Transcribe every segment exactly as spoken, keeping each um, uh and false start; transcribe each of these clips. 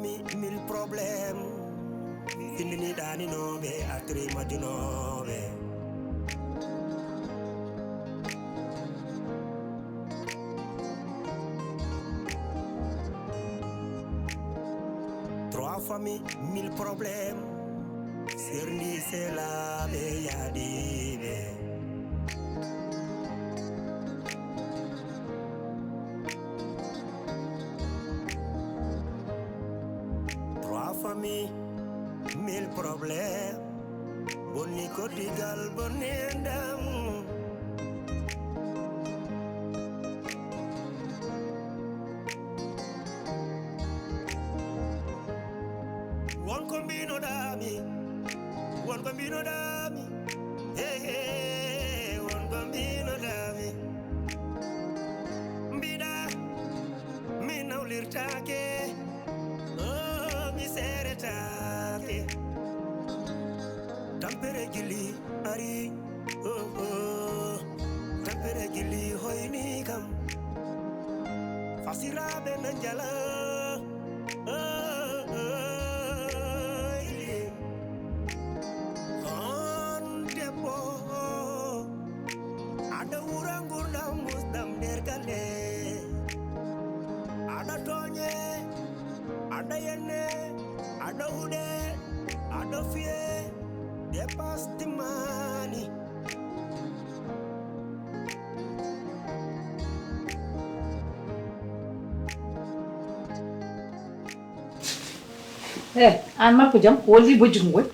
Mi mille problème. Findini ɗaninooɓe, atri majjunooɓe. Trois familles, mille problèmes. Serndi selaaɓe yaadiiɓe. Trois familles, mille problèmes. Bonni koddigal, bonni enɗam. Won ko mbinoɗami, won ko mbinoɗami, hey, hey, won ko mbinoɗami. Mbiɗa mi nawlirtake, oh, mi seretake. Tampere gili ari, oh, oh. Tampere gili hoyni kam. Fasiraɓe na njala, oh, oh, oh. On debbo, aɗa wura ngurdam musɗam nder galle. Aɗa tooñe, aɗa yenne, aɗa huɗe, aɗa fiye, dépasse timmani. Eh, an ma ko jam, ko woni bojji ko ngoy?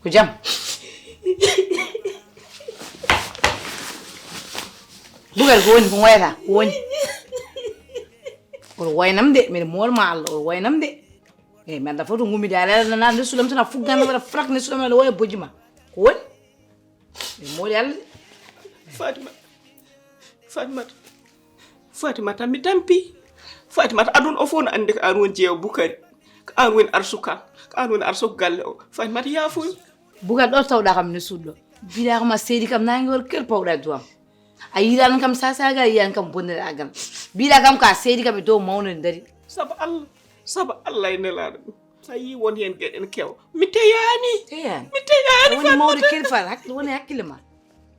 Ko jam? Bugal ko woni, ko ngoyata, ko woni? Oɗo waynam de, mbiɗa moolma Allah, oɗo waynam de. Eh, mi annda fof to ngummi de, aɗa, aɗa, aɗa, nde sulam tan a fuggan, waɗa frak, nde sulam aɗa woya bojji ma. Ko woni? Mbiɗa mooli Allah de. Fatima, Fatimata, Fatimata, mi tampi. Fatimata, aduna o fof no anndi ko an woni jeewo Bukari. Ko an woni arsuka, ko an woni arsuka galle o. Fatimata, yaafoy. Bugal ɗo tawɗa kam ne suuɗɗo. Mbiɗa ko ma seedi kam nange wol ker pawɗa duwam. A yiɗani kam sasagal, a yiɗani kam bonnere agal. Mbiɗa kam ka seedi kam e dow mawnude dari. Sabu Allah, sabu Allah e nelaaɗo ɗum. So a yii won heen geɗe ene kewa. Mi teyaani. Teyaani? Mi teyaani, woni mawɗo Fatimata. Kadi fal, hak-, woni hakkille ma.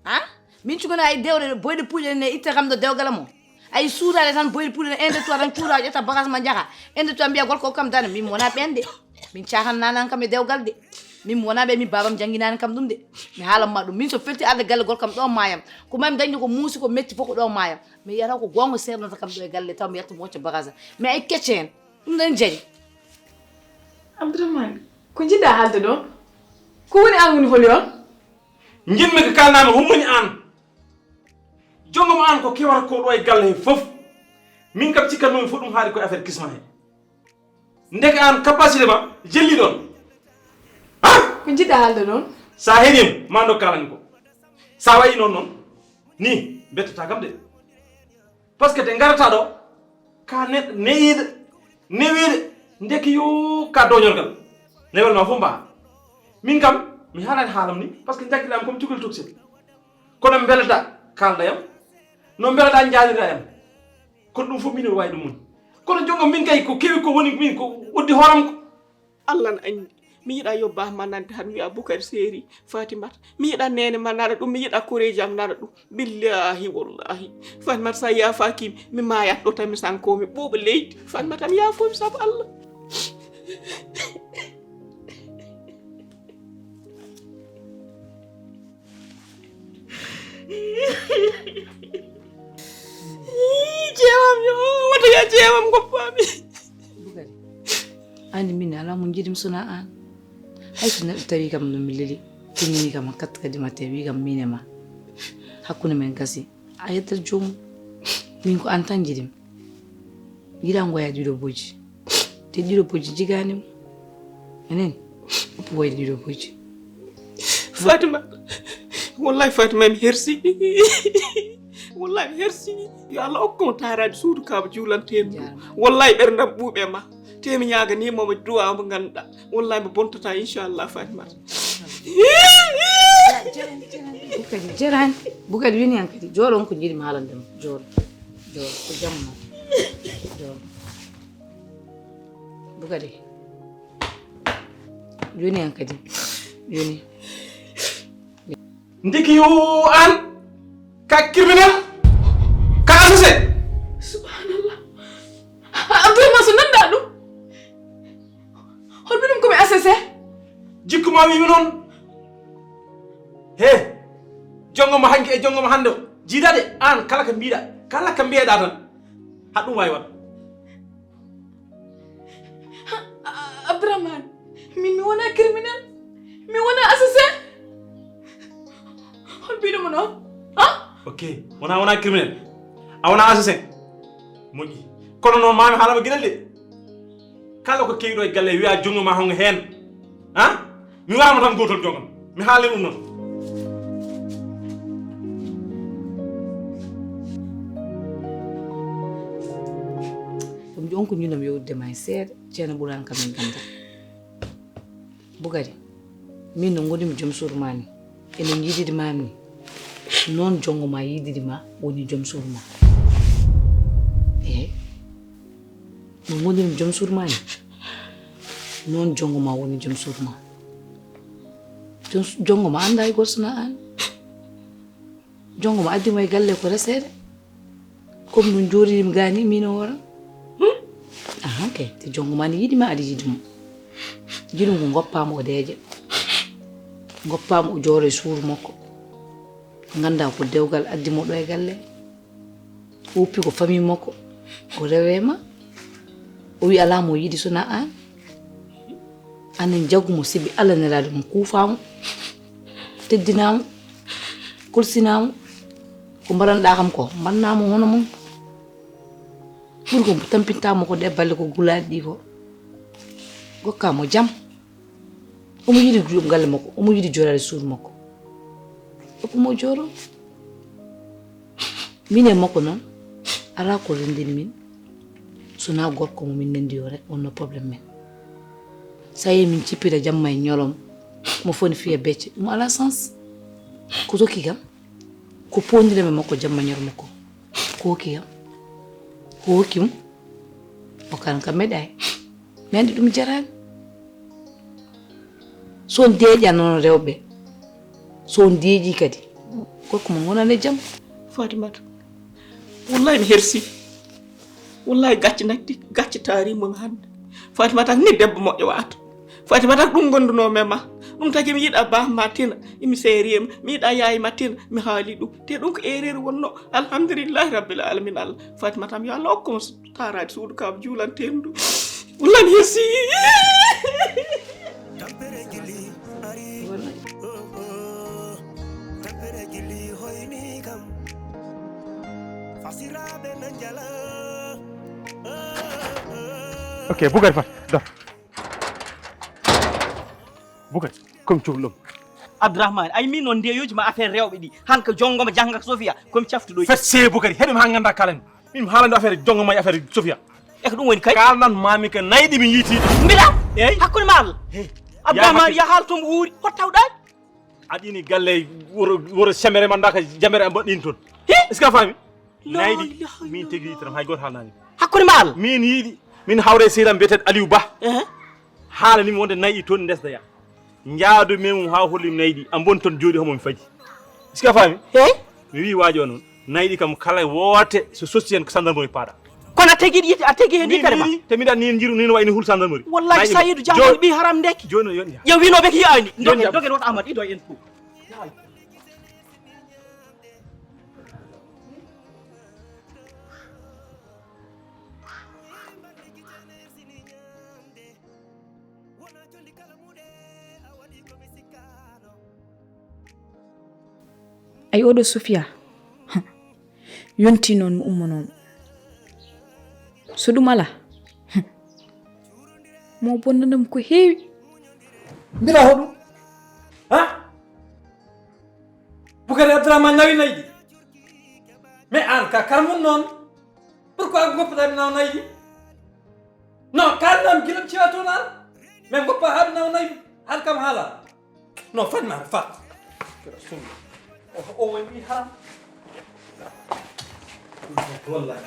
Ha? Min cukana ay dewɗe boyɗe puuɗe ne itta kam ɗo dewgal mo. Ay suudaade tan boyɗe puuɗe ne, un, deux, trois tan cuuraa ƴetta bagage ma njaha. Un, deux, trois mbiya gorko kam dana, min wona ɓeen de. Min caahan nanan kam e dewgal de. Min wona ɓe, min babam jannginani kam ɗum de. Mi haalan ma ɗum. Min so felti arde galle gorko kam ɗo maayam. Ko mami dañde ko muusi ko metti fof ko ɗo maayam. Mi yiyata ko goonga seernata kam ɗo e galle taw mi yetta mi wocca bagage. Mais ay kecce heen. Ɗum ɗon jari. Abdourahmane, ko njiɗɗa haalde ɗon? Ko woni aan woni holi on? Njiɗmi ko kaalnami, hol woni aan? Jongoma aan ko kewata ko ɗo e galle he fof. Min kam cikkatnoomi fof ɗum haali koye affaire kisma he. Ndeke aan capacité ma jelli ɗon. Ha? Ko njiɗɗa haalde ɗon? Sa heɗiima, ma ndo kaalani ko. Sa wayi noon noon, ni, bettata kam de. Par ce que te ngarata ɗo, ka ne-, neyiiɗo, newiiɗo, ndeke yo ka doñorgal. Newel ma fof mbaa. Min kam, mi haalani haalam ni, par ce que njakkiraam comme cukalel tokosel. Kono mbelata kaalda yam, no mbelata njaanira yam. Kono ɗum fof min ene waawi ɗum woni. Kono jonga min kay ko kewi ko woni min ko uddi hooram ko. Allah ne anndi. Mi yiɗa yo bah ma nante han wiya Bukari seeri Fatimata. Mi yiɗa nene ma nana ɗum, mi yiɗa koreeji am nana ɗum. Billahi wallahi. Fatimata sa yaafaaki mi maayat ɗo tan mi sanko mi ɓuuɓa leydi. Fatimata mi yaafoy mi sabu Allah. Jeewam yo, wata ya jeewam goppami. Bukari, anndi min alaa mo njiɗmi sona aan. Hay so neɗɗo tawi kam no mi leli, timmini kam katta kadi ma te wi kam min e ma. Hakkunde men gasi. A yettat joomum. Min ko aan tan njiɗmi. Yiɗa ngoya ɗiɗo bojji. Te ɗiɗo bojji jigaani mo. Enen, oppo wayde ɗiɗo bojji. Fatima, wallahi Fatima mi hersi. Wallahi mi hersi. Yo Allah okku mo taaraade suudu kaaba juulanteeɗo ndu. Jaaraama. Wallahi ɓerndam ɓuuɓe ma. Te mi ñaaganiima mo duwaa mo ngannduɗaa. Wallahi mo bontata inchallah Fatima. Bukari, jeraani. Bukari wini han kadi. Jooɗo on ko njiɗmi haalande mo. Jooɗo. Jooɗo. Ko jamma. Jooɗo. Bukari. Joni an kadi. Joni. Ndiki yo an ka criminel ka assassin. Subhanallah. Abdourahmane so nanda ɗum. Holɓe ɗum ko mi assassin. Jikku ma wimi noon. He. Jongo ma hanki e jongo ma hande o. Jiida de an kala ka mbiɗa. Kala ka mbiyeɗa tan. Haɗum wawi waɗ. Abdourahmane, min mi wona criminel, mi wona assassin. Hol mbiɗo mo noon? Ah? Ok, wona wona criminel. A wona assassin. Moƴƴi. Kono noon mami haalama gueɗel de. Kala ko kewi ɗo e galle wiya jongo ma hongo hen. Ha? Mi warama tan gotol jongam. Mi haali ɗum noon. Ɗum on ko ñinom yowde ma e seeɗa. Ceerno ɓuran kam en ganda. Bugari, min no ngonimi joom suudu ma ni, enen yiɗidi ma ni, noon jongo ma yiɗidi ma woni joom suudu ma. Eyi, no ngonimi joom suudu ma ni, noon jongo ma woni joom suudu ma. Jongo ma anda e gorso na an. Jongo ma addi mo e galle ko reseede. Comme no jooɗiɗimi gani min o wara. Ahan kay te jongo ma ne yiɗi ma aɗa yiɗi mo. Jiɗum ko goppamo o deeƴa. Goppamo o jooro e suudu makko. Ganda ko dewgal addi mo ɗo e galle. O woppi ko famille makko. O rewe ma. O wi ala mo yiɗi sona an. Anen jagumo sibi Allah nelaɗo mum kuufamo, teddinamo, kulsinamo, ko mbaɗanɗa kam ko mbannamo hono mum. Ɓuri ko tampintamo ko ɗe balle ko gulaɗi ɗi ko gokkamo jam. Omo yiɗi ɗum galle makko, omo yiɗi joɗade suudu makko. Okkumo jooɗo. Min e makko noon alaa ko renndini min, so wonaa gorko mo min ndenndi o rek wonnoo problème men. So a yii min cippira jamma e ñolom, mo foni fiya becce, ɗum alaa sens. Ko tokki kam ko poondiram e makko jamma ñoro makko, ko hokki kam, ko hokki mo, o kalan kam meɗaay. Mi anndi ɗum jaraani. So on deeƴa noon rewɓe, so on deeƴi kadi gorko mon wonane jam. Fatimata, wallahi mi hersi. Wallahi gacce natti, gacce taarimo mi hannde. Fatimata ni debbo moƴƴo waata. Fatimata ɗum gonduno men ma. Ɗum tagi mi yiɗa ba ma tina, imi seeriyam, mi yiɗa yaay ma tina, mi haali ɗum. Te ɗum ko erreur wonno. Alhamdulillahi rabbil alamin Allah. Fatimata mi yo Allah okko mo taaraade suudu ka juulantendu. Wallahi mi hersi. Ok, Bukari fat dor. Bukari, comme cuhlum. Abdourahmane, ay min noon ndeyoji ma affaire rewɓe ɗi. Han ko jongoma jangga Sofia, komi caftuɗo. Fet sey Bukari, heɗum ha ganda kalen. Min haalande affaire jongo ma e affaire Sofia. E ko ɗum woni kay? Kalan mami ko nayɗi mi yiiti. Mbiɗa? Eyi. Hakkunde ma Allah. Abdourahmane ya haal to mbo wuuri, hot tawɗaani? Aɗini galle wuro wuro semere man daka jamere am baɗɗin toon. Est-ce que a faami? Nayɗi min tigi yiitanam hay gooto haalnaani. Hakkunde ma Allah. Min yiiɗi min hawre seyram mbiyeteeɗo Aliou Ba. Haalani mi wonde nayɗi toon ndesda ya. Njaadu men mum haa hollim nayɗi a mboni toon jooɗi homo mi faji. Est-ce que a faami? Eyi. Mi wii waajo noon nayɗi kam kala woote so sosti heen ko sandarmori paaɗa. Kono a tegi ɗi a tegi heen yitere ma. Te mbiɗa ni jiru ni no wayni hul sandarmori. Wallahi Sayidu Jamal ɓi haram ndeke. Jooni yo ɗi. Yo winoɓe ko yiyaani. Dogen dogen wota Amadou ido en fof. Ay oɗo Sofia yonti noon mi ummonooma so ɗum alaa mo bonnanam ko heewi. Mbila hoɗum ha Bukari Abdourahmane nawi nayi ɗi mais an ka kar mum noon pourquoi goppuɗa mi nawa nayi ɗi non kalnam gilam cewa toon an mais goppa haɗu nawa nayi haɗ kam haala non fan ma fat o woni wi haram wallahi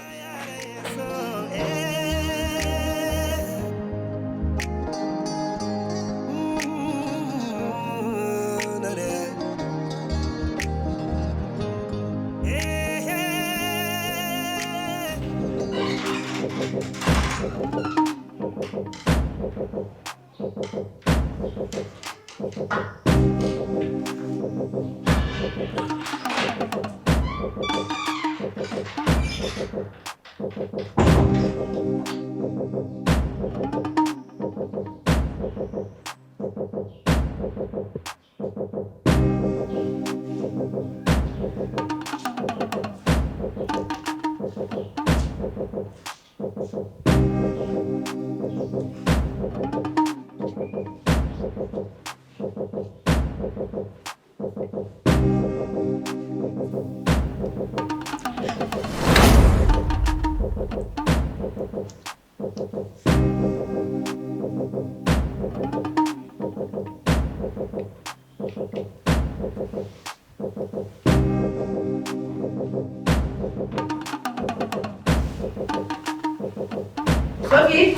Sophie.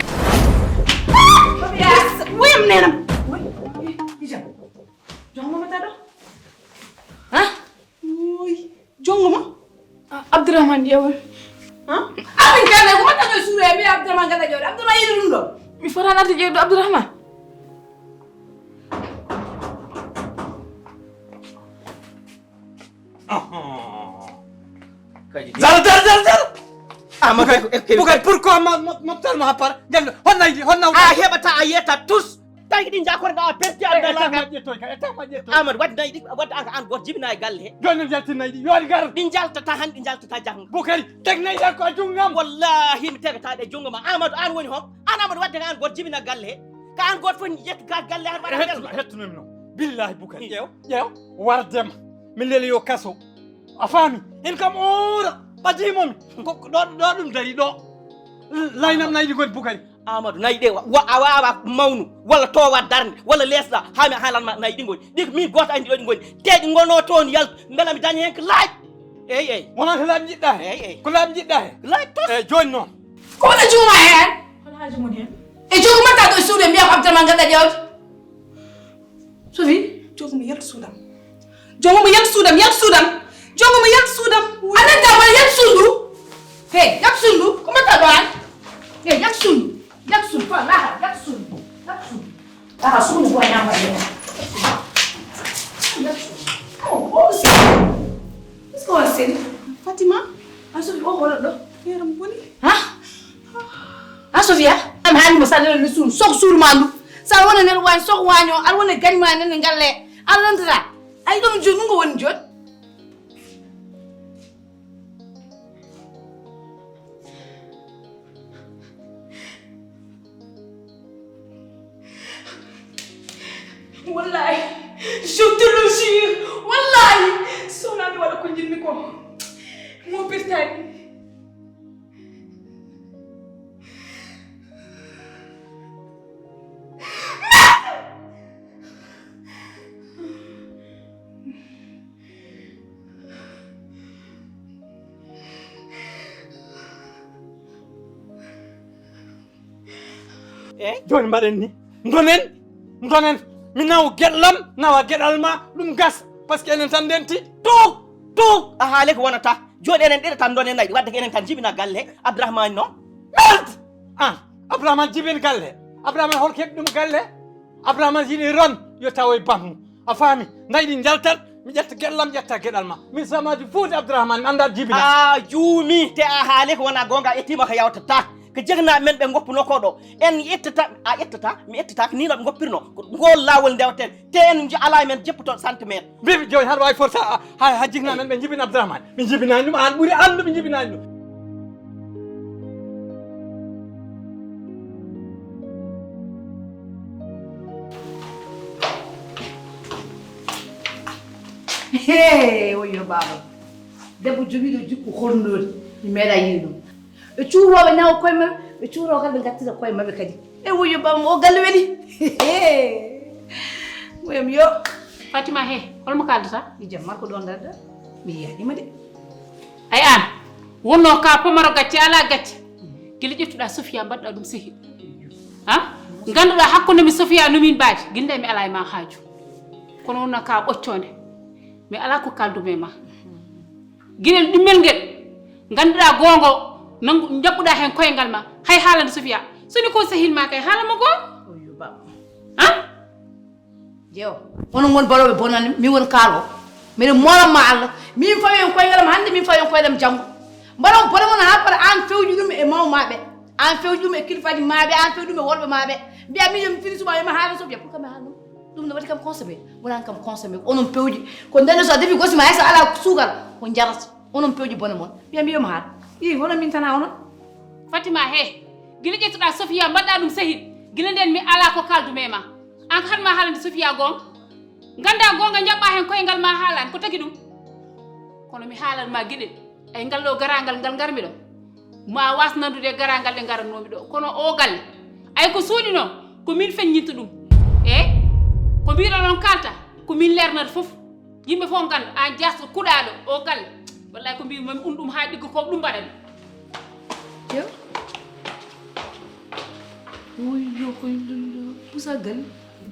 Sophia. Wuyam nenam. Wuy. Ija. Jongo ma tado. Ha? Wuy. Jongo ma. Abdourahmane ƴeewol. Ha? Amin kala ko mata ko sure be Abdourahmane kala jawde Abdourahmane yiɗi ɗum ɗo. Mi fotaani arde ƴeewde Abdourahmane. Zara, zara, zara, zara. Ah, ma kay ko ekkeli. Bukay, pourquoi ma ma ma tal ma hapar? Jam honna idi, honna. A heɓata a yeta tous. Tawi ɗin jakore da a perti Abdallah. Etta ma ƴettoy ka, etta ma ƴettoy. Amadou wadde nayi ɗi wadde an ko an goto jibina e galle he. Joni non jaltin nayi ɗi yori gar. Ɗi jaltata han ɗi jaltata jahgo. Bukay, teg nayi ɗa ko jungam. Wallahi mi tegata ɗe jungo ma. Amadou an woni hom. An Amadou wadde ko an goto jibina galle he. Ka an goto fof yettu ga galle han waɗa. Hettu hettu non. Billahi Bukay ƴeew ƴeew wardema. Mi leli yo kaso. A faami? En kam oora ɓadimomi. Ko ɗo ɗo ɗum dari ɗo. Laynam nayi ɗi ngoni Bukay. Amadou nayi ɗe wa a wawa mawnu walla towa darde walla lesɗa ha mi haalanma nayi ɗi ngoni ɗi min goto andi ɗo ɗi ngoni te ɗi gono toon yaltu mbela mi dañi hen ko laaƴ. Eyyi eyyi. Wona ko laaɓi jiɗɗa he. Eyyi eyyi. Ko laaɓi jiɗɗa he. Laaƴ tos. Eyyi joni noon. Ko wona juuma hen? Hol haaju mon hen? E jogo makka ɗo e suudu e mbiyam Abdourahmane gadda ƴewde. Sofi, jogo mo yaltu suudam. Jogo mo yaltu suudam, yaltu suudam. Jogo mo yaltu suudam. Anan da wala yaltu suudu. He, yaltu suudu. Ko mbatta ɗo an? He, yaltu suudu. Yaltu suudu. Ko laha, yaltu suudu. Yaltu suudu. Laha suudu ko nyama ɗe. Yaltu suudu. Oh, oh, c'est. Est-ce que on sait? Fatima, an Sofi o wala ɗo. Yeram boni. Ha? A Sofia, am hani mo sallallahu alaihi wasallam sok sur mandu. Sa wona nen wan sok wanyo, al wona gañ ma nen ngalle. Al lantata. Ay ɗum joni ngo woni joni. Wallahi, je te le jure, wallahi, soxna mi wala ko jinni ko mo pirtani. Eyyi. Joni mbaɗen ni. Ndonen. Ndonen. Mi nawa geɗal am, nawa geɗal ma, ɗum gas. Parce que enen tan ndenti. Took. Took. A haali ko wonata. Joni enen ɗiɗo tan ndonen nayi. Wadde ko enen tan jibina galle. Abdourahmane noon. Merde. Ah, Abdourahmane jibin galle. Abdourahmane hol keɓi ɗum galle? Abdourahmane yiɗi ron yo tawoy bammu. A faami? Nayi ɗi njaltat, mi ƴetta geɗal am, ƴetta geɗal ma. Min samaji fuuti Abdourahmane, mi annda jibina. A juumi, te a haali ko wona goonga, a ƴettima ko yawtata. Ko jiknaaɓe men ɓe ngoppuno ko ɗo. En ƴettata, a ƴettata, mi ƴettata, ko ni no ɓe ngoppirno. Ko ngol laawol ndewten. Te en njo-, ala men jeppoto centimètre. Mbiimi jooni haɗa waawi forsa ha, ha, ha jiknaaɓe men ɓe njibina Abdourahmane. Ɓe njibinaani ɗum, aan ɓuri annduɓe njibinaani ɗum. Hee, woyo baaba. Debbo jogiiɗo jikku holnooɗi, mi meeɗaa yiide ɗum. Ɓe cuurooɓe ñawa koye maɓɓe, ɓe cuuroo kadi ɓe ngattira koye maɓɓe kadi. E woyo baaba, o galle weli. Woyam yo. Fatima he, holmo kaaldata? Mi jamma ko ɗon darda. Mi yiyaanima de. Ay aan, wonno ka pomaro gacce ala gacce. Gila ƴettuɗa Sofia mbaɗɗa ɗum sehiɗo. Ha? Ngannduɗa hakkunde mi Sofia no min mbaadi, gila nde mi ala e ma haaju. Kono wonno ka ɓoccoonde. Mi ala ko kaldumi e ma. Gila ɗimmel ngel, ngannduɗa goongo Nangu jaɓɓuɗa hen koyngal ma, hay haalande Sofiya. Soni ko sehil ma kay, haala mo goo. Oyo baba. Han? Jeewo, onon woni baɗooɓe bonande, mi woni kaalo. Miɗen moran ma Allah. Min fawi en koyngal am hannde, min fawi en koyngal am janngo. Mbaɗon bone mon haa para, aan fewji ɗum e mawmaɓe. Aan fewji ɗum e kilifaaji maɓe, aan fewji ɗum e worɓe maɓe. Mbiya mijo mi fini suma, yo mi haala Sofiya, pour que mi haala ɗum. Ɗum no waɗi kam consommé, wonani kam consommé. Onon pewji, ko ndende so a defi gosi ma, hay so ala suukar, ko njarata. Onon pewji bone mon. Mbiya mijo mi haala. Ii, hono min tana onon. Fatima, he, gila ƴettuɗa Sofiya, mbaɗɗa ɗum sehil. Gila nden mi ala ko kaldumi e ma. An ko haɗma haalande Sofiya goonga? Ganda goonga, jaɓɓa hen koyngal ma haalani, ko tagi ɗum? Kono mi haalan ma geɗel. Ay, ngal ɗo garangal ngal ngarmi ɗo, ma was nandude e garangal ɗe garannomi ɗo. Kono o galle, ay, ko suuɗi noon, ko min feññinta ɗum. E ko mbiɗon on kalta, ko min lernata fof. Yimɓe fof ngannda, aan jaasɗo kuɗaaɗo o galle. Wallay ko mbiimi ɗum, ɗum haa ɗigga ko ɗum mbaɗani. Yo. Woyyo koy lullu. Pusa galle.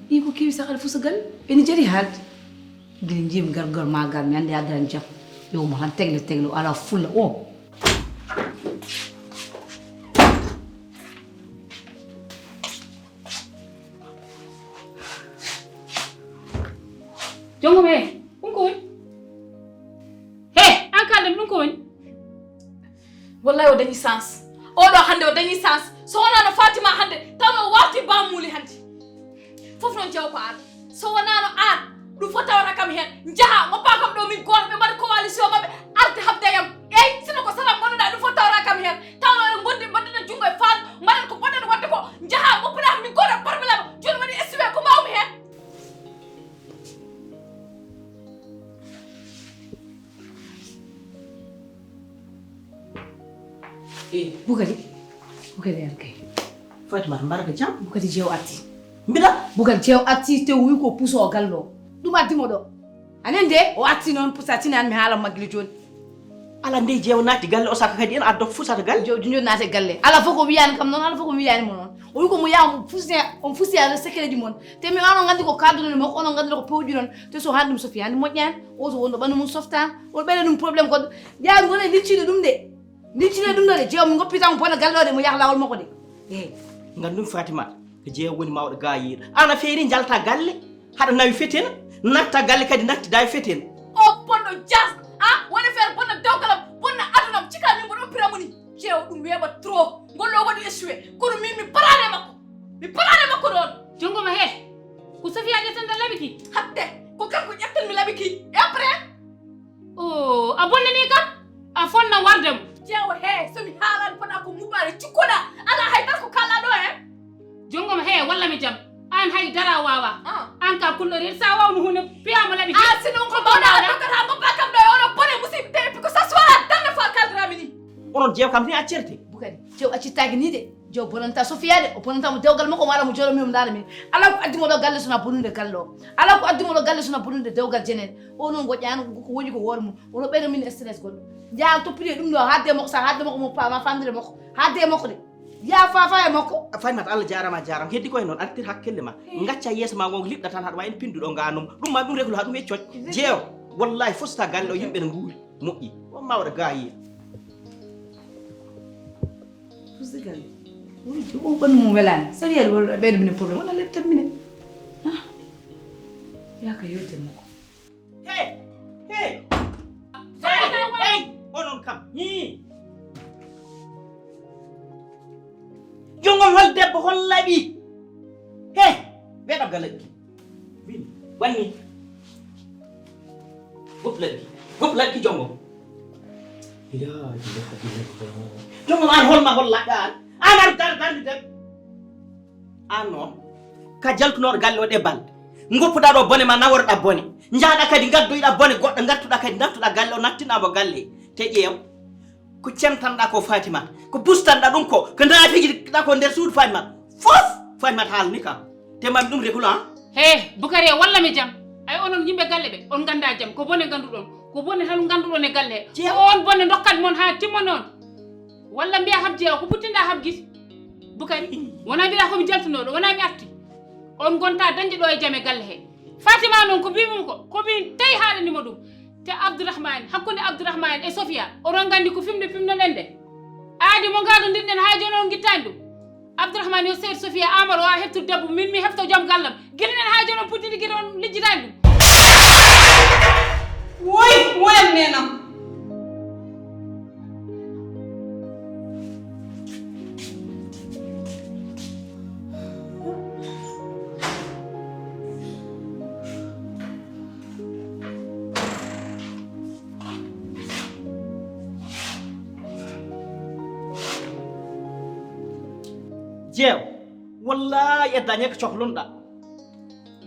Ɗi ko kewi sahade fusa galle. Ene jari haalde. Gila njiimi gargol ma gal, mi anndi addani jam. Yo mo tan tegle tegle, o ala fulla o. Jongo me, ɗum ko woni? He, an kalɗam ɗum ko woni? Wallahi o dañi chance. Oɗo hannde o dañi chance. So wonano Fatima hannde, tawno o warti ba muuli hannde. Fof noon jeewo ko aan. So wonaano aan, ɗum fof tawata kam heen. Njaha, ngoppa kam ɗo min gooto, ɓe mbaɗa coalition maɓɓe, arde habda yam. Eey, sinno ko salam ngonnoɗaa, ɗum fof tawata kam heen. Tawno eɗen ngondi, mbaɗɗina junngo e faandu, mbaɗen ko mbaɗɗen waɗde ko. Njaha, ngoppuɗaa min gooto e barme lama. Jooni waɗi estiwee ko mbaawmi heen. Eh, Bukari. Bukari ar kay. Fatima, mbaraka jam. Bukari jeew arti. Mbiɗa? Bukari jeew arti te wi ko puso o gallo. Ɗum addi mo ɗo. Anen de, o arti noon pusa tinan mi haala maggilo jooni. Ala nde jeew naati galle o saka kadi en addo fusata galle. Jeew jooni naate galle. Ala fof ko wiyani kam noon, ala fof ko wiyani mo noon. O wi ko mo yaha mo fusi, on fusi ala secret ji mon. Te mi onon nganndi ko kadduɗon e makko, onon nganndi ko pewjuɗon. Te so haalde ɗum Sofi hannde moƴƴani. O so wonɗo ɓanndu mum softaani. O ɓeyda ɗum problème goɗɗo. Yaa ngone liccide ɗum de. Liccide ɗum ɗo de. Jeew mi ngoppi tan mo bona galle o de mo yaha laawol makko de. Eh. Nganndu Fatima, ko jeew woni mawɗo ga yiiɗo. Ana feeri njalta galle, haɗa nawi fetena, natta galle kadi natti dawi fetena. O bonɗo jas, a woni feere bonna dewgalam, bonna adunam, cika min mboɗo pira moni. Jeew ɗum weeɓa trop. Ngol ɗo waɗi échoué. Kono min mi parane makko. Mi parane makko ɗon. Jongo ma he. Ko Sofia ƴettanta laɓi ki? Hatte, ko kanko ƴettanmi laɓi ki. E après? Oh, a bonnani kam? A fonna warde mo. Jeewo he, so mi haalani fota ko muɓɓaade cikkoɗa. Ala hay dara ko kalla ɗo he. Jongo ma he, walla mi jam. An hay dara wawa. Ah. An ka kullo rir sa wawno hunde piyamo laɓi ki. Ah, sinon ko mawɗa a dokkata ngoppa kam ɗo e ono bone musidɓe ɓe ko saswara darde fo a kaldirami ni. Onon jeew kam ni accerte. Bukari, jeew accittaaki ni de. Jeew bonanta Sofia de, o bonanta mo dewgal makko, o ara mo jooɗo mi, o ndaara min. Ala ko addi mo ɗo galle sona bonude galle o. Ala ko addi mo ɗo galle sona bonude dewgal jenene. O noon goƴƴaani ko woƴi ko hoore mum. Ono ɓeyda min stress goɗɗo. Njaha toppiti e ɗum ɗo, haadde makko, sa haadde makko mo paama famdire makko. Haadde e makko de. Ya fafa e makko. Faymat, Allah jaarama, a jaarama. Heddi koye noon, artir hakkille ma. Hmm. Ngacca yeeso ma ngon liɓɗa tan haɗa wa en pinduɗo nganum. Ɗum ma ɗum reglo haɗum e coc. Jeew. Wallahi fusta galle o yimɓe ne nguuri. Moƴƴi. O mawɗo gayi. Fusta galle. Woni o ɓannu mum welaani. Sawi yaade wala ɓeyda min problème. Wala leptan minen. Ah. Ya ka yewte makko. Hey! Hey! Hey! Hey! Onon kam. Hi! Jongol hol debbo hol laɓi. Hey! Weɗam ga laɓi. Win. Wanni. Gop laɓi. Gop laɓi jongo. Ya ilaha illallah. Jongo an hol ma hol laɓi an. An ar dar dar deb. An noon, ka jaltunooɗo galle o ɗe balɗe. Ngoppuɗaa ɗo bone ma, naworɗaa bone. Njahɗaa kadi, ngaddoyɗaa bone goɗɗo, ngattuɗaa kadi, nattuɗaa galle o, nattinaa mo galle. Te ƴeew, ko centanɗaa ko Fatimata, ko bustanɗaa ɗum ko, ko naafiji ɗaa ko nder suudu Fatimata. Fof Fatimata haalni kam. Te mami ɗum regula, han? He, Bukari, walla mi jam. Ay, onon yimɓe galle ɓe, on nganndaa jam. Ko bone ngannduɗon. Ko bone tan ngannduɗon e galle he. Jeew. Ko on bone ndokkat mon haa timma noon. Walla mbiya habdi o, ko buttinɗaa habdi? Bukari, wonaa mbiɗa ko mi jaltunooɗo, wonaa mi arti. On ngonta dañde ɗo e jam e galle he. Fatima noon ko mbimi ko, ko min tawi haalani mo ɗum. Te Abdourahmane, hakkunde Abdourahmane e Sofia, oɗon nganndi ko fimde fimnoɗen nde. A Kadi mo ngaɗo ndinɗen haa jooni on ngittaani ɗum. Abdourahmane yo seeɗ Sofia Amadou waawa heɓtude debbo, min mi heɓto joom gallam. Gila nen haa jooni on puɗɗiɗi gila on lijjitaani ɗum. Woy, woyam nenam. Jeew, wallahi e dañe ko cohlunɗa.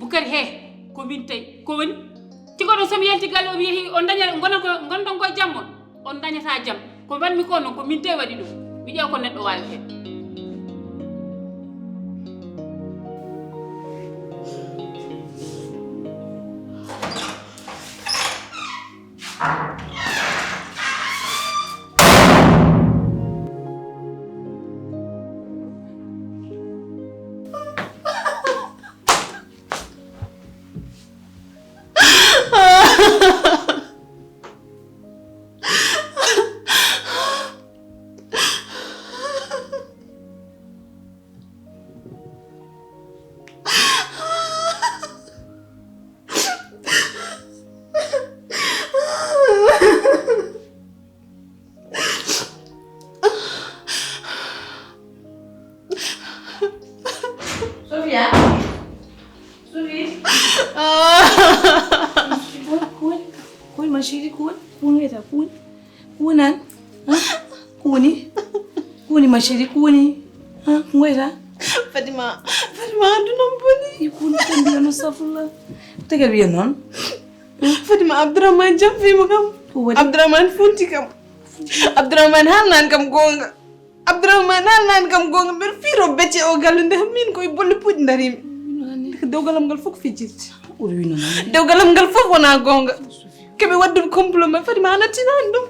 Bukari he, ko min tawi. Ko woni? Tigo ɗo somi yalti galle o mi yehi on daña gonon ko gonɗon ko jam on. On dañata jam. Ko mbanmi ko noon ko min tawi waɗi ɗum. Mi ƴeewa ko neɗɗo waawi heen. Sofia. Sofia. Kuuni, kuuni, ma chérie, kuuni. Kuuni, weta, kuuni. Kuunan. Kuuni. Kuuni, ma chérie, kuuni. Ngoyta. Fatima, Fatima, aduna boni. Kuuni, tan mbiya no safula. Tegal mbiya noon. Fatima, Abdourahmane jam fima kam. Ko waɗi? Abdourahmane funti kam. Abdourahmane haalnani kam goonga. Abdourahmane haalnani kam goonga. Mbeɗa fiiro becce o galle nde min koye bolle puɗɗi darimi. Dewgalam ngal fof ko fijirde. Dewgalam ngal fof wona goonga. Keɓe waddude complot ma Fatima a nattinani ɗum.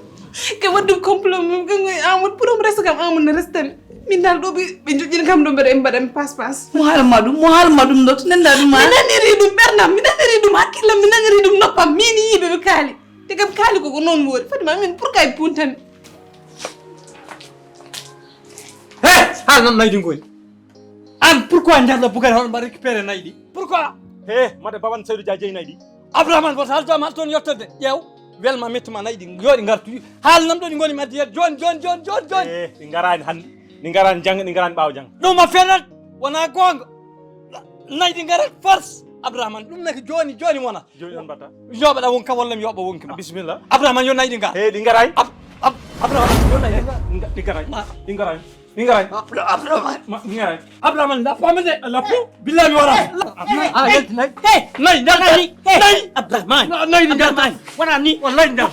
Keɓe waddude complot ma kanko e Amadou pour omo resta kam Amadou ne restani. Min dal ɗo ɓe ɓe joƴƴini kam ɗo mbeɗa mbaɗa mi pas pas. Mo haalma ɗum, mo haalma ɗum ɗo to nenda ɗum ma. Mi naniri ɗum ɓernam, mi naniri ɗum hakkillam, mi naniri ɗum noppam, min yiiɓe ɓe kaali. Te kam kaali koko noon woori. Fatima min pour kay puntami. He, haal nan naydi ngoni. An pourquoi njarɗa Bukari hono mbaɗa récupéré naydi? Pourquoi? He, made baban Seydou Dia jeyi naydi. Abdourahmane wota hal joom hal toon yettorde. Ƴeew, welma mettuma naydi yooɗi ngartu. Haal nam ɗo ɗi ngoni maddi yet jooni jooni jooni jooni jooni. Eh, ɗi ngaraani hannde. Ɗi ngaraani jannga, ɗi ngaraani ɓaawo jannga. Ɗum a fenat, wona goonga. Naydi ngarat force. Abdourahmane, ɗum naki jooni jooni wona. Jooni on mbatta. Yooɓa ɗa wonka walla mi yooɓa wonki ma. Bisimilla. Abdourahmane yo naydi ngar. He ɗi ngaray. Ab ab Abdourahmane yo naydi ngar. Nga- Ɗi ngaray. Ma. Ɗi ngaray. Ɗi ngaray. Abdourahmane. Ma ɗi ngaray. Abdourahmane la femme de la peau. Billahi mi wara. Ah yalti nay. Hey. Nay ngar. Nay. Hey. Nay. Abdourahmane. Na- Nay ɗi ngar. Abdourahmane. Wona ni. Wallahi ngar.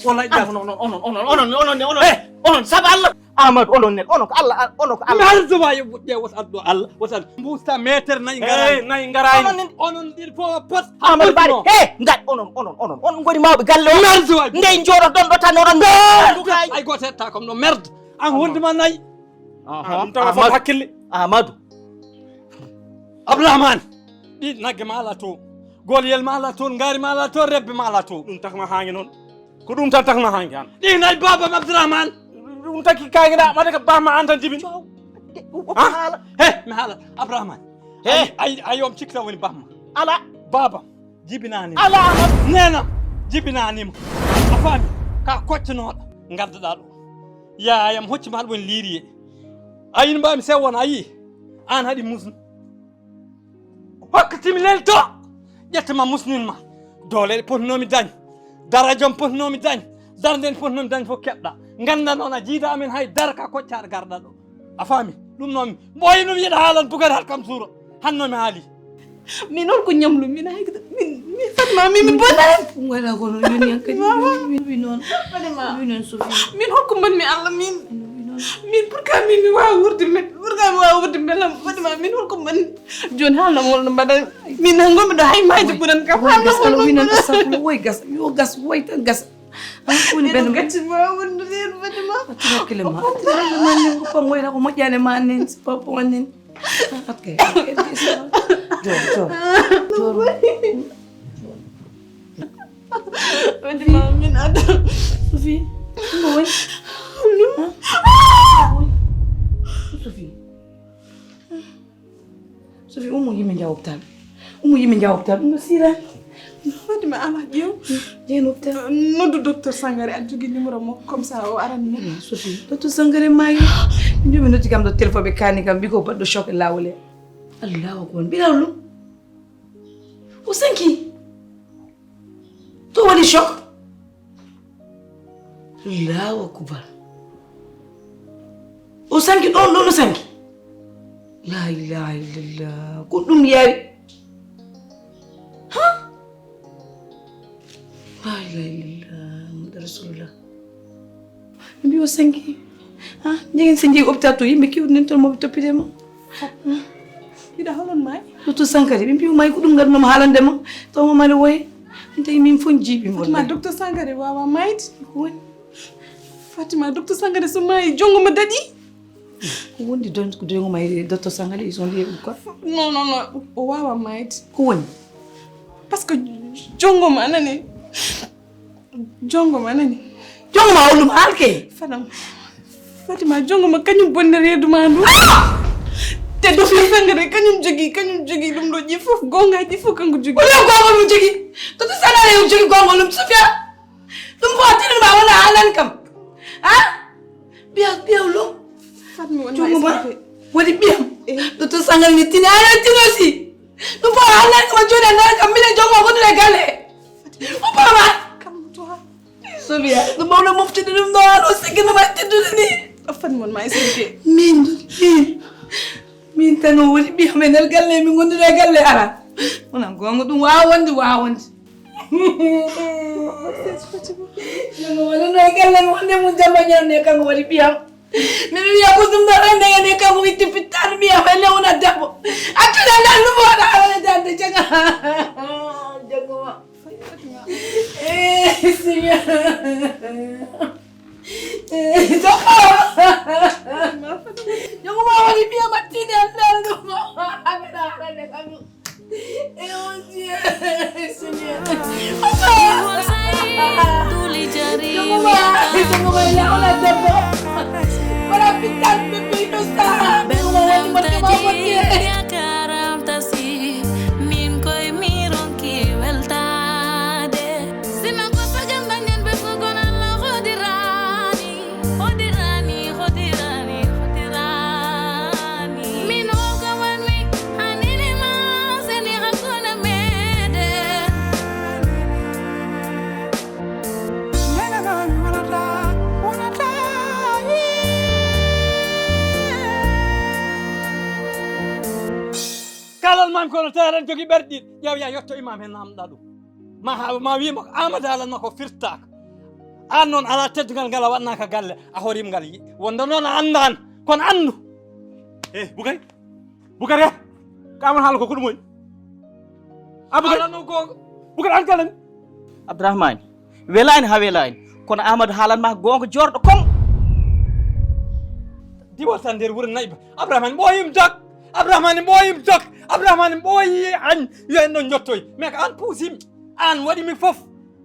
Wallahi ngar. Onon onon onon onon onon onon onon. Hey. Onon saba Allah. Amadou onon nen onon ko Allah onon ko Allah. Ardo ma yo ƴeew wota addo Allah wota addo. Mbusta meter nayi ngara. Hey, nayi ngara. Onon nen onon ɗin fof pot. Amadou Bari he ngat onon onon onon on ngoni mawɓe galle o. Merde waay. Ndey jooɗoɗon ɗo tan oɗon merde. Ay goto hetta kam no merde. An honduma nayi. Aha. Ɗum tawa fof hakkille. Amadou. Abdourahmane. Ɗi nagge ma ala to. Goliyel ma ala toon, ngaari ma ala toon, rebbe ma ala toon. Ɗum takma haange noon. Ko ɗum tan takma haange an. Ɗi nayi baabam Abdourahmane. Ɗum taki kaange ɗa, made ka baama an tan jibin. He, mi haala. Abdourahmane. He. Ay, ay, ay, om cikta woni baama. Ala. Baabam jibinaani. Ala. Nenam jibinaani ma. A faami? Ka koccanooɗa. Ngaddaɗa ɗo. Yaayam hocci ma ɗum woni liiriye. Ayin mbaami sewwon a yii. An haɗi musnu. Hokkatimi lelto ƴettama musninma doole ɗe potinoomi dañ daraja mo potinoomi dañ darde nde potinoomi dañ fof keɓɗa ganda noon a jiida amen hay dara ka koccaɗo garɗa ɗo a faami ɗum noon ɓooyi ɗum yiɗa haalan bugata hat kam suuro hanno mi haali min on ko ñamlu min hay min min fatma min min bonani wala ko non yoni an kadi wi non fatma wi non sofi min hokko man mi allah min min pour que min mi wawa wurde men pour que mi wawa wurde men fatma min hokko man Joni haalno wonno mbaɗa min han ngonmi ɗo hay maaji ɓuran kam haalno wonno wi noon astafurlah woy gas yo gas woy tan gas an koni ɓen gacci ma wondude en fadima hakkille ma hakkille ma nen ko pam woyna ko moƴƴani ma nen si papa wannen ok jor jor jor Wadi ma min ada. Sophie, ɗum o woni? Ɗum. Hôpital. Umu yimɓe njaha hôpital, ɗum no siirani. Fatima, ala ƴeew. Jeen hôpital. Noddu docteur Sangare, aɗa jogii numéro mo, comme ça o aran mo. Sophie, docteur Sangare maayi. Mbiimi noddi kam ɗo téléphone, ɓe kaani kam, mbi ko baɗɗo choc e laawol he. Allahu akbar, mbiɗa ɗum. O sanki. To waɗi choc. Allahu akbar. O sanki ɗon, ɗon o sanki. La ilaha illallah. Ko ɗum yawi. Ha? La ilaha illallah. Muhammadu Rasulullah. Mbi o sanki. Ha? Jegen se jeyi hôpital to yimɓe kewɗi nen ton moɓe toppide ma. Mbiɗa holon maayi? Docteur Sankare, ɓe mbi o maayi ko ɗum ngadunoma haalande ma. Taw ma mane woye. An tawi min fof jiiɓi mo. Fatima, docteur Sangare wawa mayde. Ko woni? Fatima, docteur Sangare so maayi, jongo ma daɗi. Ko wondi don ko jongo ma e docteur Sangare, ils ont lié ou quoi? Non, non, non, o wawa mayde. Ko woni? Parce que jongo ma anani. Jongo ma anani. Jongo ma o ɗum halke. Fadam. Fatima, jongo ma kañum bonni reedu ma ndu. Ah! Te docteur Sangare kañum jogi, kañum jogi ɗum ɗo ƴi fof, gongaji fof kanko jogi. Wala gonga ɗum jogi. Docteur Sangare o jogi gonga ɗum, Sofia. Ɗum fof a tinanma wona haalan kam. Ha? Ɓiya, ɓiya o lom. Fatmi woni. Jogo ma waɗi ɓiyam. Eh. Docteur Sangare ni tini, a tini aussi. Ɗum fof a haalan kam a jooɗi a nana kam minen jogo ma wondude e galle. O paama. Calme-toi. Sofia, ɗum mawɗo moftude ɗum ɗo an o sikkino ma teddude ni. O Fatmi won ma expliqué. Min, min. Min tan o woni ɓiyam e nder galle, min gondude e galle ala. Wona gonga ɗum wawa wonde, wawa wonde. Jongo ma ɗum ɗo e galle mi wonde mum jamma ñande kanko waɗi ɓiyam. Mi wiya ko ɗum ɗo rende yani kanko witti pittaɗo ɓiyam e lewna debbo. Accude ndan ɗum waɗa alade dande jaga. Jongo ma. Eh, Seigneur. Eh, jongo ma. Jongo ma waɗi ɓiyam attinde e nder ɗum. Aɓeɗa alade kanko. Eh, mon Dieu, Seigneur. Papa. Jongo ma, jongo ma, ila wala debbo. Wala pitan bébé ino sa. Jongo ma woni mo debbo mo. Min koy mi ronki weltade. Sina ko sagal dañen be ko gon Allah hodirani. Hodirani, hodirani, hodirani. Min o gawanmi anini ma seni hakuna mede. Nene ma mi wonata, wonata. Kalal mami kono tawi aɗa jogii ɓerɗi ɗiɗi. Ƴeew ya yetto imam he namɗa ɗum. Ma ha-, ma wiimo ko Amadou haalan ma ko firtaka. An noon ala teddungal ngal a waɗnaka galle, a horim ngal yi-, wonde noon a anndan, kono anndu. Eh, Bukay. Bukay, eh. Ko Amadou haala ko, ko ɗum woni? A Bukay. Ala noon ko Bukay an galle mi. Abdourahmane, welani ha welani. Kono Amadou haalan ma gonga jorɗo kom. Diwol tan nder wuro nayi ba. Abdourahmane ɓooyim dok. Abdourahmane ɓooyim dok. Abdourahmane ɓooyi an. Yo en ɗon jottoy. Mais ko an puusim. An waɗi mi fof.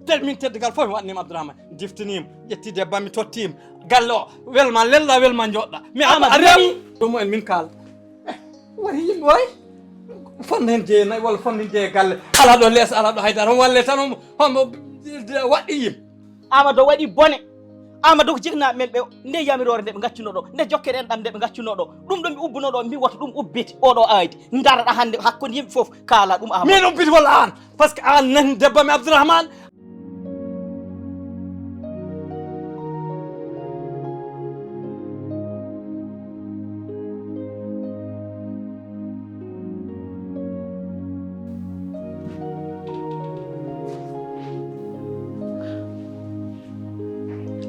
Tel min teddugal fof mi waɗnima Abdourahmane. Diftinima. Ƴetti debba mi tottima. Galle o. Welma lella welma joɗɗa. Mi Amadou a rew. Ɗum en min kaal. Eh, wari yimɓe waay. Fonde hen jeeye nayi walla fonde hen jeeye galle. Ala ɗo lees, ala ɗo haydara. Homo walle tan homo, homo waɗɗi yimɓe. Amadou waɗi bone. Amadou ko jiknaaɓe men ɓe, nde yamiroore nde ɓe ngaccuno ɗo, nde jokkere enɗam nde ɓe ngaccuno ɗo, ɗum ɗo mi ubbuno ɗo, mi wota ɗum ubbiti, oɗo aadi. Ndaraɗa hannde hakkunde yimɓe fof, kaala ɗum Amadou. Min ubbiti walla aan? Parce que aan nani debbo mi Abdourahmane.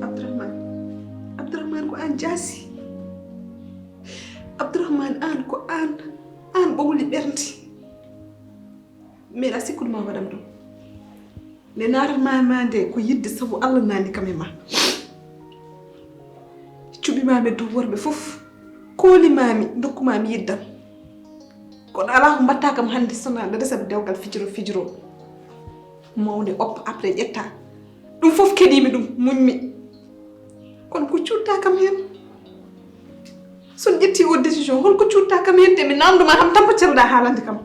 Abdourahmane, Abdourahmane ko aan jaasi. Abdourahmane aan ko aan, aan ɓowli ɓernde. Mbeɗa sikkude ma waɗam ɗum. Nde naatata ma ma nde ko yidde sabu Allah naani kam e ma. Cuɓi ma mi dow worɓe fof. Kooli ma mi, ndokku ma mi yiddam. Kono alaa ko mbaɗta kam hannde sona nde sabu dewgal fijiro fijiro. Mawde oppa après ƴetta. Ɗum fof keɗimi ɗum, muñmi. Kono ko cuuɗta kam heen? So mi ƴetti o décision, hol ko cuuɗta kam heen? Te mi namdo ma kam tampa celoɗa haalande kam.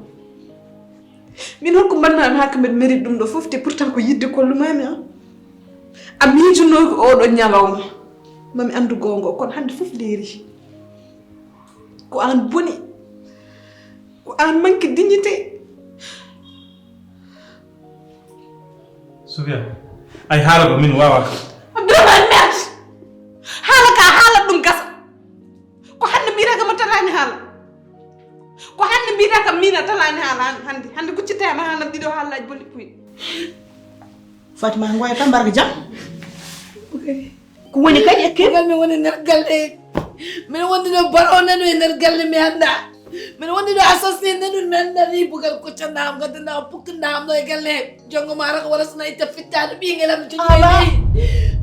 Min holko mbanno am haka mbeɗa mérite ɗum ɗo fof, te pourtant ko yidde kollumaami am. A miijunooki oɗo ñalawma. Mami anndu goonga o, kono hannde fof leeri. Ko aan boni. Ko aan manque dignité. Sofiane, ay haala ko min waawaa. Abdourahmane, merde. Haala ka, haala ɗum gasa. Ko hannde mbiyata kam a talaani haala. Ko hannde mbiyata kam min a talaani haala hannde. Hannde kuccitaama haala ɗiɗo haalaaji boni puy. Fatima, ngoya tan mbarga jam. Ko woni kadi e ken? Ngal mi woni nder galle. Min wondi ɗo baro nanu e nder galle mi annda. Min wondi ɗo associé nanu mi annda ni bugal koccanɗa am gaddana am pukkinɗa am ɗo e galle. Jongo ma raka wala sona itta fittaɗo ɓingel am jogi.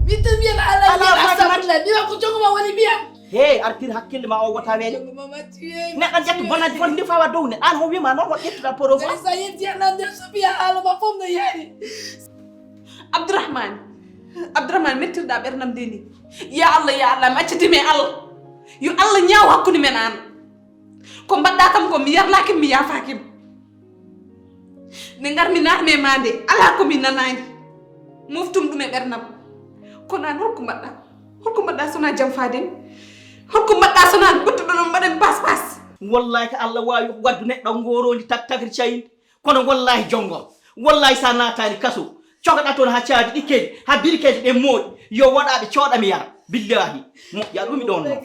Mi tan mbiyan ala astafirullah mi wa ko jongo ma woni ɓiyam. Hey, artir hakkille ma o wota weejo. Neɗɗo ƴettu bonnaji foti ndi fawa dow ne. An ho wima noon ho ƴettuɗa poro fo. Sa yetti anande so mbiya haala ma fof no yaari. Abdourahmane, Abdourahmane mettirɗa ɓernam de ni. Ya Allah, ya Allah, mi accitimi e Allah. Yo Allah ñaaw hakkunde men an. Ko mbaɗɗa kam ko mi yarlakim mi yafakim. Nde ngarmi naatmi e ma nde ala ko mi nanani. Moftum ɗum e ɓernam. Kono an holko mbaɗɗa? Holko mbaɗɗa sona jam faade mi? Holko mbaɗɗa sona ɓuttuɗo ɗon mbaɗen pas pas? Wallahi ko Allah wawi waddu neɗɗo ngorondi tak takri cayinde. Kono wallahi jonngol, wallahi sa naatani kaso cokoɗa toon ha caabi ɗi keli ha birikeeji ɗen mooƴi yo woɗaɓe cooɗa mi yara billahi moƴƴa ɗum mi ɗon noon.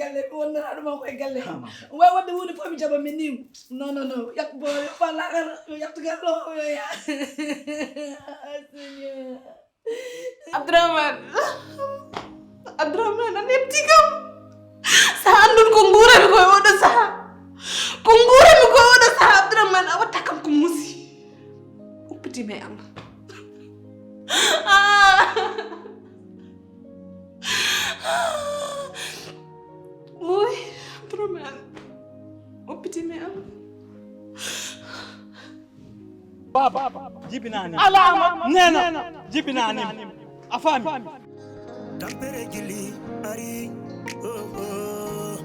Way wadde hunde fof mi jaɓa mi niw. Non non non yak boyo fala kala yattugal ɗo oyoya. Abdourahmane, Abdourahmane a neɓti kam. Sa anndun ko nguurami koye oɗo saha, ko nguurami koye oɗo saha Abdourahmane a watta kam ko muusi. Uppitima e Allah. Moy Abdourahmane, uppitima e Allah. Baba jibinani alama nena jibinani a fami. Tampere gili ari oh oh.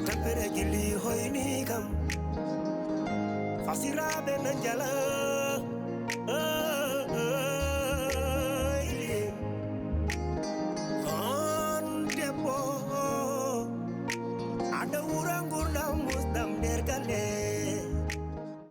Tampere gili hoyni kam. Fasiraɓe na jala oh oh. On debbo aɗa wura ngurdam.